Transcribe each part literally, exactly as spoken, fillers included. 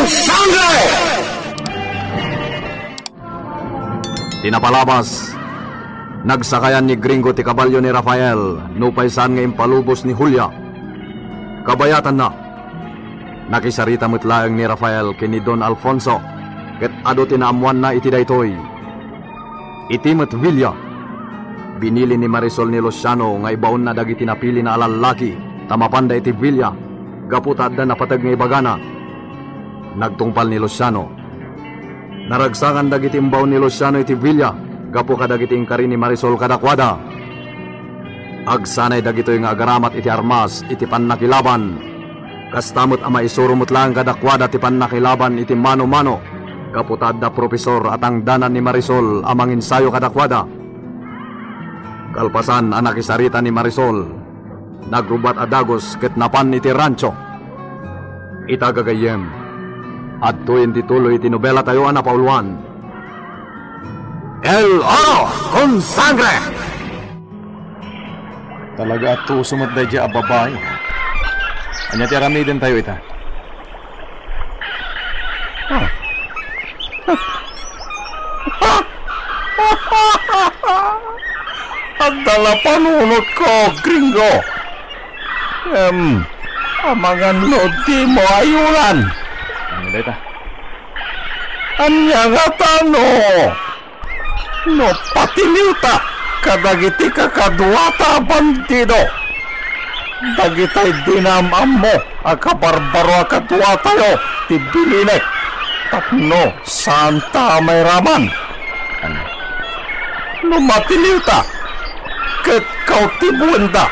Sangre! Ti napalabas, nagsakayan ni Gringo ti kabalio ni Rafael, nupay saan nga impalubos ni Julia. Kabayatanna, nakisarita met laeng ni Rafael ken ni Don Alfonso, ket adu ti naammoanna iti daytoy. Iti met villa, binili ni Marisol ni Luciano nga ibaonna dagiti napilina a lallaki ta mapanda iti villa gapu ta adda napateg nga ibagana. Nagtungpal ni Luciano. Naragsakan dagiti imbaon ni Luciano iti villa gapu kadagiti inkari ni Marisol kadakuada. Agsanay dagitoy nga agaramat iti armas iti pannakilaban. Kasta met a maisuro met laeng kadakuada ti pannakilaban iti mano-mano, gapu ta adda profesor a tangdanan ni Marisol a manginsayo kadakuada. Kalpasan a nakisarita ni Marisol, nagrubat a dagus ket napan iti rancho. Ita, gagayyem, adtoyen ti tuloy ti nobelatayo a napauluan, El Oro con Sangre! Talaga a tuso met daydiay a babai. Ania ti aramidentayo ita? Ah. Adda la panunotko, Gringo. Em, amangan no dimo ayulan. Ania dayta? Ania ngata no? No patiliwta kadagiti kakaduata a bandido, dagitay dinam-ammo a kabarbaro a kaduatayo ti bilinek tapno saanta a mairaman. No matiliwta ket kautiboenda,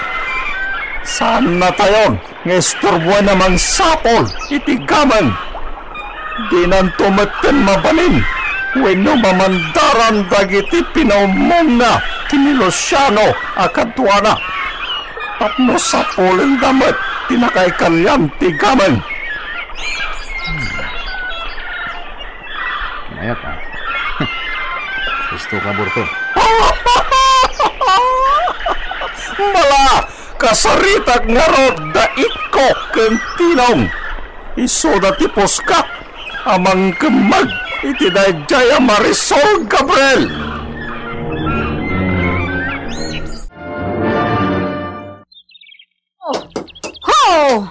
saannatayon nga isturboen a mangsapul iti gameng. Dinanto metten mabalin wenno mamandaran dagiti pinaumongna ken ni Luciano a kaduana tapno sapulenda met ti nakaikalian ti gameng. Mayat, a. Gusto ka, Burto? Bala! Kasaritak ngarud da Ikko ken Tinong. Isuda ti puskak a mangkemmeg iti daydiay a Marisol Gabriel. Ho!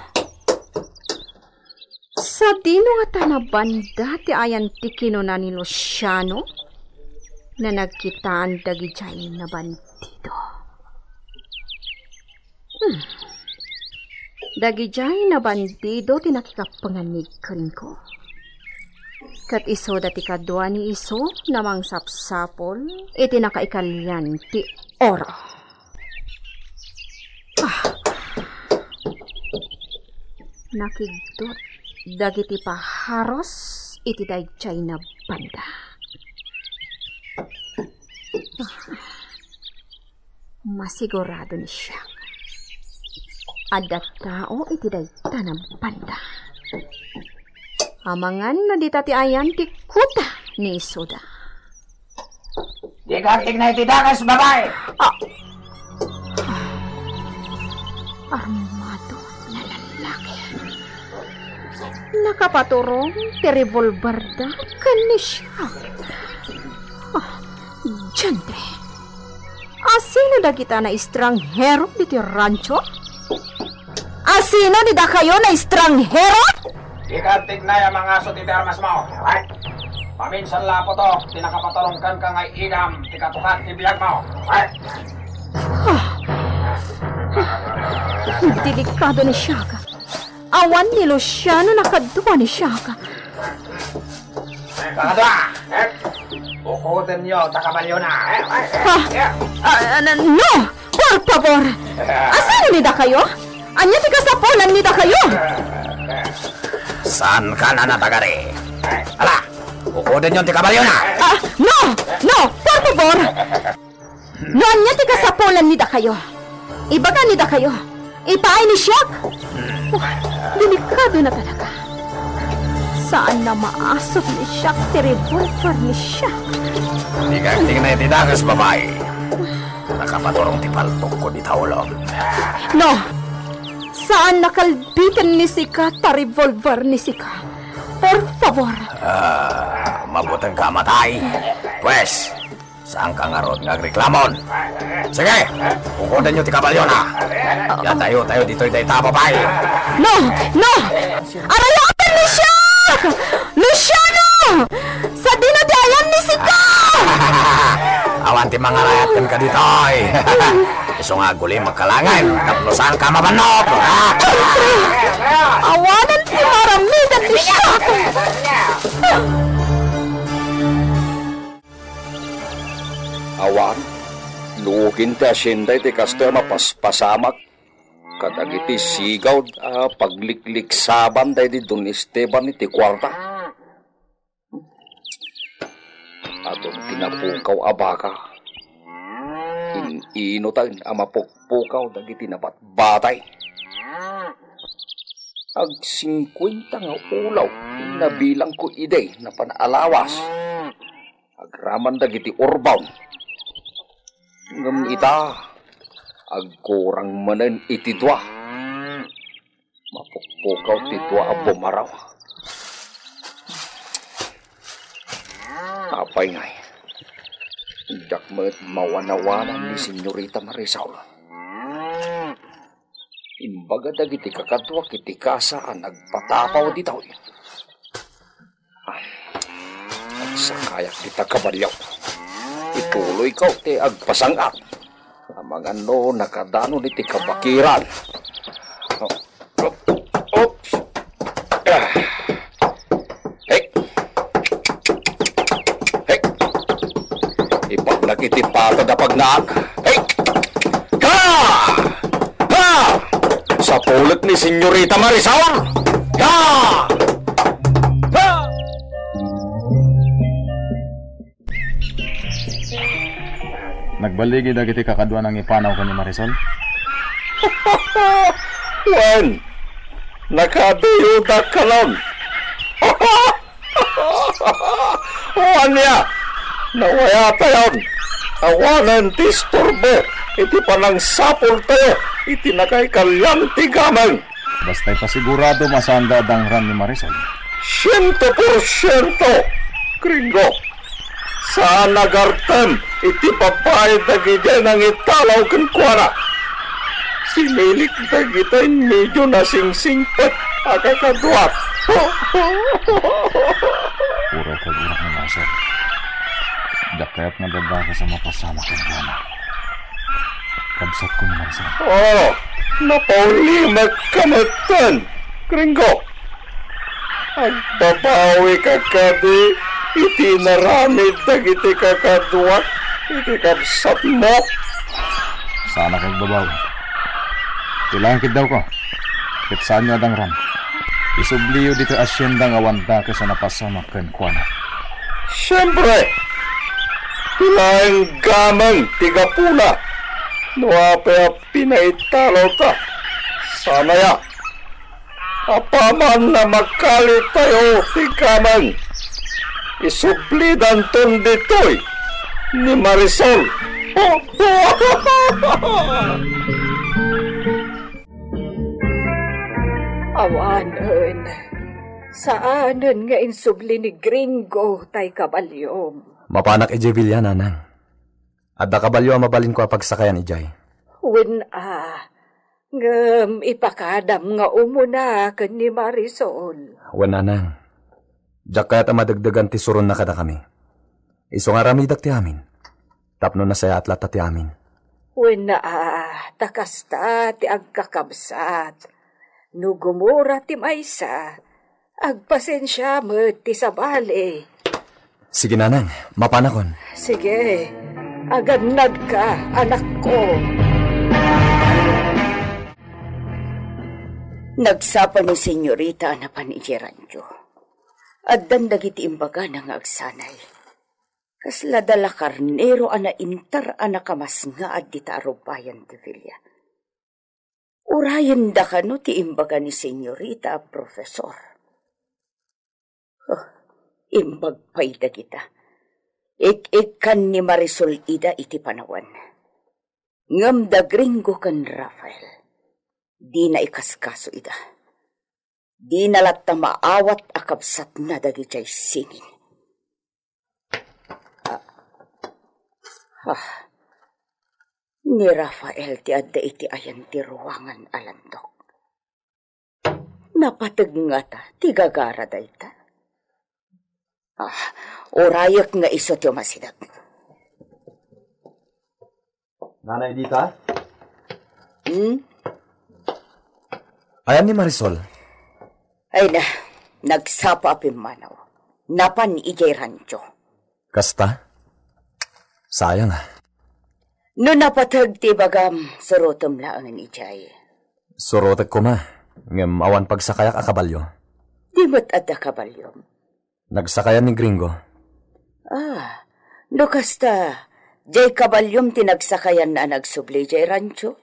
Sadino ngata a nabanda ti ayan ti kinuna ni Luciano? Nanagkitaan dagidiay a bandido. Hmm. Dagidiay a bandido ti nakikapengan ni Gringo. Ket isuda ti kadua ni isu a mangsapsapul iti nakaikalian ti oro. Ah. Nakigtot dagiti paharos iti daydiay a banda. Ah. Masigurado ni siak. Adda tao iti dayta a banda. Amangan no dita ti ayan ti kuta ni isuda. Dika agtikna iti dakes, babai! Ah. Armado nga lallaki. Nakapaturong ti revolverda ken ni siak. Ah, diantre. Asino dagita a naestranghero ditoy rancho? Asino didakayo a naestranghero? Dika agtiknay a mangasut iti armasmo. Ay! Paminsan la, Puto, ti nakapaturong kenka nga igam ti katukan ti biagmo. Ay! Ah. Delikado ni siak. Awan ni Luciano a kadua ni siak. Kakadua! Ukotenyo ta kabaliona. Ah, ah, ah, no! Por pabor! Asino didakayo? Ania ti kasapulan didakayo? Saankan a natagari. Ala, ukotenyo ti kabaliona. Ah, no! No! Por pabor! No ania ti kasapulan didakayo, ibaga didakayo, ipaay ni siak. Oh, delikado na talaga. Saan a maasut ni siak ti revolver ni siak. Dika agtikna iti dakes, babai. Nakapaturong ti paltokko dita ulom. No, saan a kalbiten ni sika ta revolver ni sika. Por favor. Ah, mabuting ka matay. Pwes, saan ka ngarud nga agreklamon? Sige, kukudenyo ti kabalyona. Datayo tayo ditoy dayta a babae. No, no! Arayaten ni siak! Luciano! Sadino ti ayan ni sika? Awan ti mangarayat kenka ditoy. Isu nga aguli magkalangan, tapno saan ka mabannok. Awanan ti maramidan ni siak. Awan, luokin ti asienda iti kastoy a mapaspasamak kadagiti sigaw a paglikliksaban daydi Don Esteban iti kuarta. Adun ti napukaw a baka. In-inutan a mapukpukaw dagiti nabatbatay. Agsingkuenta nga ulaw ti nabilangko idi napan a lawas. Agraman dagiti urbaw. Ngem ita, agkurang manen iti dua. Mapukpukaw ti dua a bumaraw. Apay ngay, diak met mawanawanan ni Senyorita Marisol. Imbaga dagiti kakaduak iti kasa a nagpatapaw ditoy. Agsakayak dita kabalio. Ituloyko ti agpasang-at. Amangan no nakadanon iti kabakiran. Oops. Ah. Hey. Hey. Ipagnak iti patad a pagnaan. Hey. Ha! Ha! Sa pulot ni Senyorita Marisol. Ha! Ha! Nagbaligi dagiti kakadua nangipanaw ken ni Marisol. Wen, nakaduyodakkanon. Ania, nawayatayon. Awanen ti istorbo iti panangsapultayo iti nakaikalian ti gameng. Basta ipasigurado, masaanda a dangran ni Marisol. Siento por siento, Gringo. Saan a gartem iti babai dagiti nangitalaw kenkuana. Pinilik dagiti medyo nasingsingpet a kakaduak. Uray kagurang ni Marisol. Diak kayat nga dadakes a mapasamak kenkuana. Kabsatko ni Marisol. Oh, napaulimekka metten, Gringo. Agbabawika kadi iti inaramid dagiti kakaduak iti kabsatmo? Saanak agbabawi. Ti laeng kiddawko, ket saanyo a dangran. Isubliyo ditoy asienda nga awan dakes a napasamak kenkuana. Siempre, ti laeng gameng ti gapuna. No apay a pinaitalawta, saan aya? Apaman a makalitayo ti gameng, isublidanton ditoy ni Marisol. Awanen, saanen nga insubli ni Gringo tay kabalyom. Mapanak idiay bilia, nanang. Adda kabalio a mabalinko a pagsakayan idiay. Wen a, ngem ipakadam nga umuna ken ni Marisol. Wen, nanang. Diak kayat a madegdegan ti suronna kadakami. Isu nga aramidek ti amin. Tapno nasayaat latta ti amin. Wen a, ta kasta ti agkakabsat. No gumura ti maysa, agpasensia met ti sabali. Sige, nanang, mapanakon. Sige, agannadka, anakko. Nagsapa ni Senyorita a napan idiay rancho. Addan dagiti imbagana nga agsanay. Kasla dala karnero a naintar a nakamasngaad dita a rubayan ti Filia. Urayenda kano ti imbaga ni Senyorita a profesor. Oh, imbag pay dagita. Ik-ikkan ni Marisol ida iti panawen. Ngem da Gringo ken Rafael, dina ikaskaso ida. Dina latta maawat a kabsatna dagidiay sining. Ah, ah, ni Rafael ti adda iti ayan ti ruangan a landok. Napateg ngata ti gagara dayta? Ah, urayek nga isu ti umasideg. Nanay Dita? Hmm? Ayan ni Marisol? Ay na, nagsapa a pimmanaw. Napan idiay rancho. Kasta? Sayang, ah. No napateg ti ibagam, surotem laengen idiay. Surotek koma, ngem awan pagsakayak a kabalio. Di met adda kabaliom? Nagsakayan ni Gringo. Ah, no kasta, diay kabaliom ti nagsakayan a nagsubli diay rancho?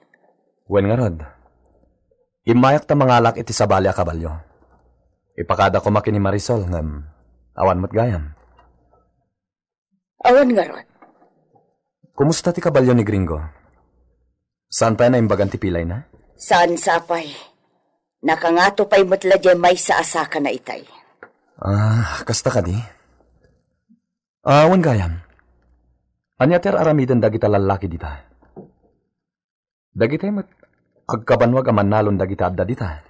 Wen ngarud. Immayak ta mangalak iti sabali a kabalio. Ipakada koma ken ni Marisol ngem awan met gayam. Awan ngarud. Kumusta ti kabalio ni Gringo? Saan pay a naimbagan ti pilayna? Saan sapay. Nakangato pay met la diay maysa a sakana itay. Ah, kasta kadi? Ah, wen gayam. Ania ti ar-aramiden dagita lallaki dita? Dagitay met agkabanwag a mannalon dagita adda dita.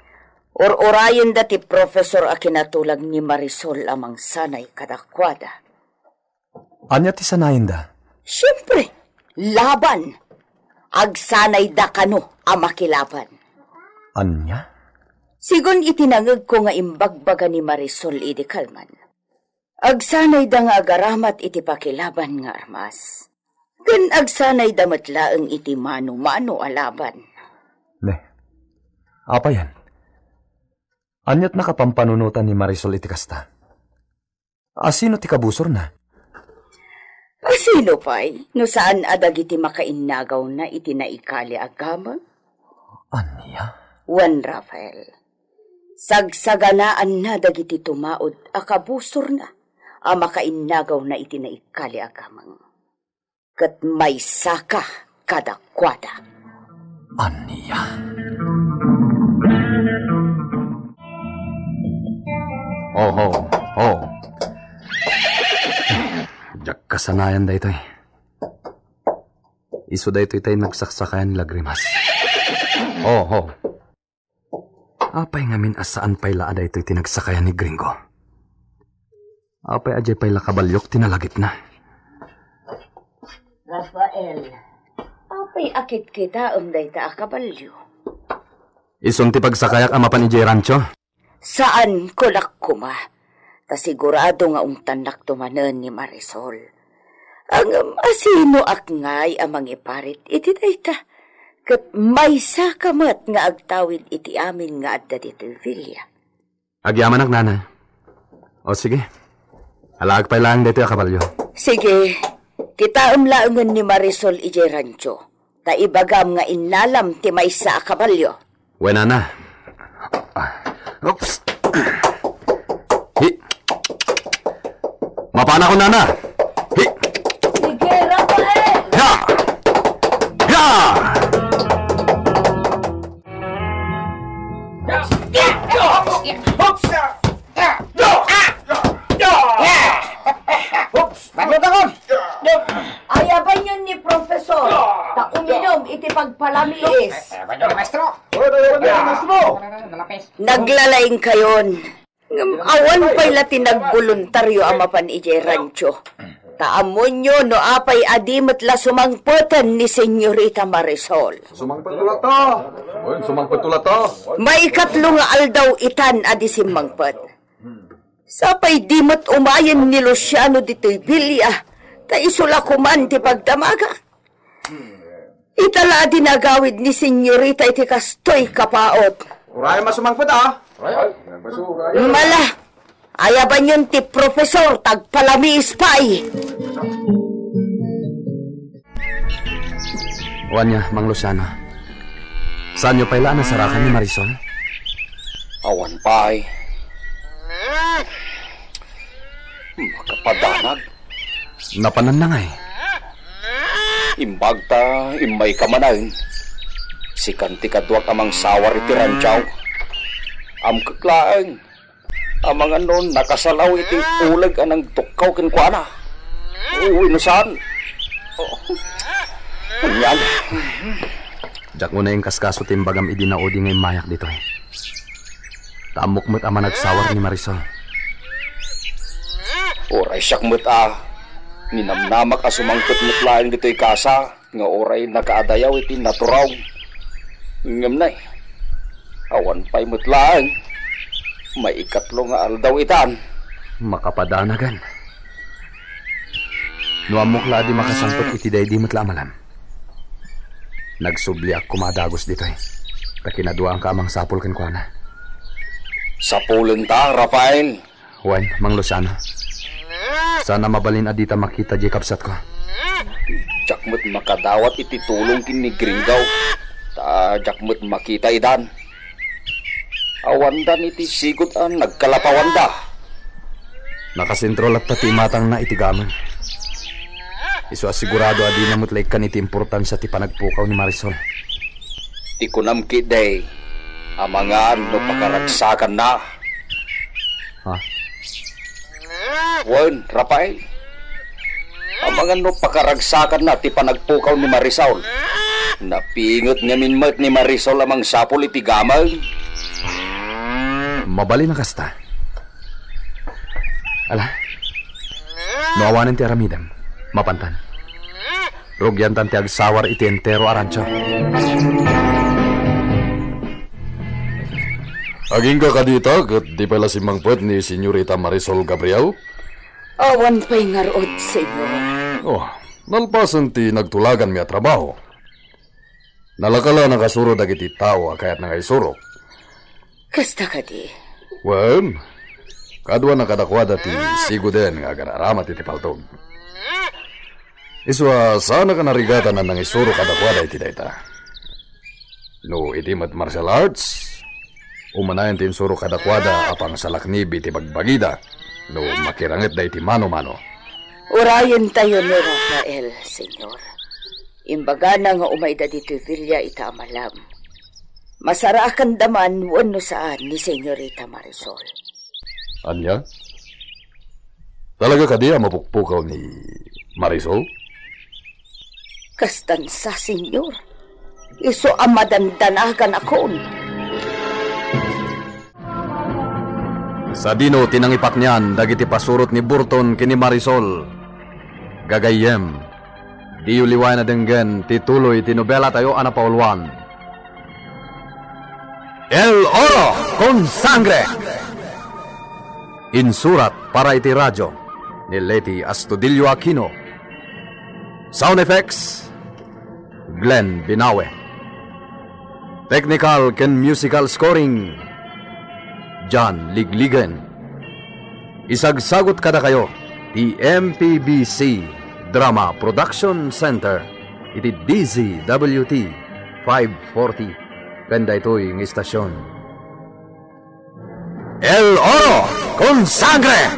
Ur-urayenda ti profesor a kinatulag ni Marisol a mangsanay kadakuada. Ania ti sanayenda? Siempre, laban. Agsanayda kano a makilaban. Ania? Sigun iti nangegko nga imbagbaga ni Marisol idi kalman. Agsanayda nga agaramat iti pakilaban nga armas. Ken agsanayda met laeng iti mano-mano a laban. Ne, apayen? Aniat nakapampanunotan ni Marisol iti kasta? Asino ti kabusorna? Asino pay no saan a dagiti makainnagawna iti naikali a gameng? Ania? Wen, Rafael, sagsaganaanna dagiti tumaud a kabusorna a makainnagawna iti naikali a gameng. Ket maysaka kadakuada. Ania? Oho, ho. Diak kasanayan daytoy. Isu daytoy tay nagsaksakaan ni Lagrimas. Oho. Apay ngamin a saan pay la a daytoy ti nagsakayan ni Gringo? Apay a diay pay la kabaliok ti nalagipna? Rafael, apay a kitkitaem dayta a kabalio? Isun ti pagsakayak a mapan idiay rancho. Saan, kunak koma. Ta sigurado nga ungtannakto manen ni Marisol. Ngem asinoak ngay a mangiparit iti dayta? Ket maysaka met nga agtawid iti amin nga adda ditoy villa. Agyamanak, nana. O, sige. Alaek pay laeng daytoy a kabalio. Sige. Kitaem laengen ni Marisol idiay rancho. Ta ibagam nga innalam ti maysa a kabalio. Wen, nana. Oops. Hi. Mapanakon, nana. Hi. Sige, Rafael. Ya! Ya! Oops. Bago takon. Ayabanyon ni Profesor, ta uminom iti pagpalamiis. Ayabanyon ni Maestro. Ayabanyon ni Maestro. Naglalaingkayon. Ngem awan pay la ti nagboluntario a mapan idiay rancho. Ta ammonyo no apay a di met la sumangpeten ni Senyorita Marisol. Sumangpet latta. Oy, sumangpet latta. Maikatlo nga aldaw itan a di simmangpet. Sapay di met umayen ni Luciano ditoy bilia, ta isu la koman ti pagdamagak. Ita la a dinagawid ni Senyorita iti kastoy kapaot. Uray a sumangpet, a. Mala, ayabanyon ti Profesor, ta agpalamiis pay. Wen, Mang Luciano. Saanyo pay la a nasarakan ni Marisol? Awan pay. Makapadanag. Napananna ngay? Imbag ta immayka manen. Sikan ti kaduak a mangsawar iti rancho. Amkek laeng. Amangan no nakasalaw iti uleg a nangtukkaw kenkuana. Wenno saan. Oh. Anian? Diak unay inkaskaso ti imbagam idi naudi nga immayak ditoy. Ta ammok met a managsawar ni Marisol. Uray siak met a ninamnamak a sumangpet met laeng ditoy kasa nga uray nakaadayaw iti naturog. Ngem nay, awan pay met laeng. Maikatlo nga aldaw itan. Makapadanagan. No ammok la a di makasangpet iti daydi met la a malem. Nagsubliak koma a dagus ditoy. Ta kinaduaanka a mangsapul kenkuana. Sapulenta, Rafael. Wen, Mang Luciano. Saan a mabalin a dita makita diay kabsatko. Diak met makadawat iti tulong ken ni Gringaw. Ta diak met makita idan. Awandan iti sigud a nagkalapawanda. Nakasentro latta ti imatangna iti gameng. Isu a sigurado a dina met la ikkan iti importansia ti panagpukaw ni Marisol. Ti kunam ketdi, amangan no pakaragsakanna. Ha? Wen, Rafael. Amangan no pakaragsakanna ti panagpukaw ni Marisol. Napinget ngamin met ni Marisol a mangsapul iti gameng. Mabalin a kasta. Ala. No awanen ti aramidem, mapantan. Rugiantan ti agsawar iti entero a rancho. Agingga kadita ket di pay la simmangpet ni Senyorita Marisol Gabriel? Awan pay ngarud, Senyor. Oh, nalpasen ti nagtulaganmi a trabaho. Nalaka la nakasuro dagiti tao a kayatna nga isurok. Kasta kadi? Wen, kaduana kadakuada ti siguden nga agar-aramat iti paltog. Isu a saanak a narigatan a nangisuro kadakuada iti dayta. No idi met martial arts, umanayen ti insuro kadakuada a pangsalaknib iti bagbagida no makirangitda iti mano-mano. Urayentayo ni Rafael, Senyor. Imbagana nga umayda ditoy villa ita a malem. Masarakanda man wenno saan ni Senyorita Marisol. Ania? Talaga kadi a mapukpukaw ni Marisol? Kastan sa, Senyor. Isu a madandanaganakon. Sadino ti nangipaknian dagiti pasurot ni Burton ken ni Marisol? Gagayyem, diyo liwayan a denggen ti tuloy ti nobelatayo a napauluan, El Oro con Sangre. Insurat para iti radio ni Leti Astudillo Aquino. Sound effects, Glenn Binawe. Technical ken musical scoring, John Ligligen. Isagsagut kadakayo ti M P B C Drama Production Center iti D Z W T five forty ken daytoy nga istasyon. El Oro con Sangre!